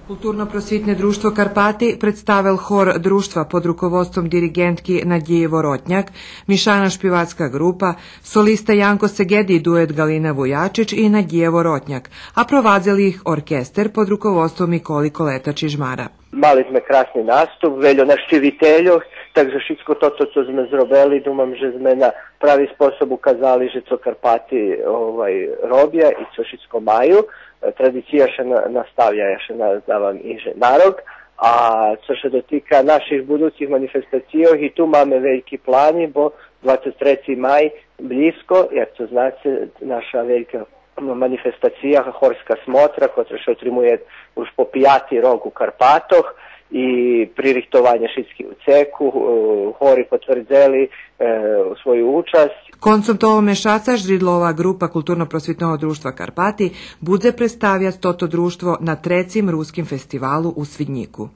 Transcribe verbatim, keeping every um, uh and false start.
Културно-просвитне дружтво Карпати представел хор дружтва под руководством дириґентки Надїї Воротняк, мишана шпивацка ґрупа, солиста Янко Сегеди и дует Ґалина Вуячич и Надїя Воротняк, а провадзел их оркестер под руководством Миколи Колета Чижмара. Мали зме красни наступ, вельо нащивительох, так же шицко тото цо зме зробели, думам же зме на прави способ указали же цо Карпати, овай, робя и цо шицко маю. Е, традиция ше на-, наставя, я ше наздавам и же на рок. А цо ше дотика наших будуцих манифестацийох, и ту маме вельки плани, бо двацец треци май блїзко, як то знаце, наша велька манифестация, хорска смотра, котра ше отримує уж по пияти рок у Карпатох, и пририхтованє шицки у цеку, е, хори потвердзели, е, свою учасц. Концом того мешаца жридлова ґрупа Културно-просвитного дружтва Карпати будзе представяц тото дружтво на трецим руским фестивалу у Свиднїку.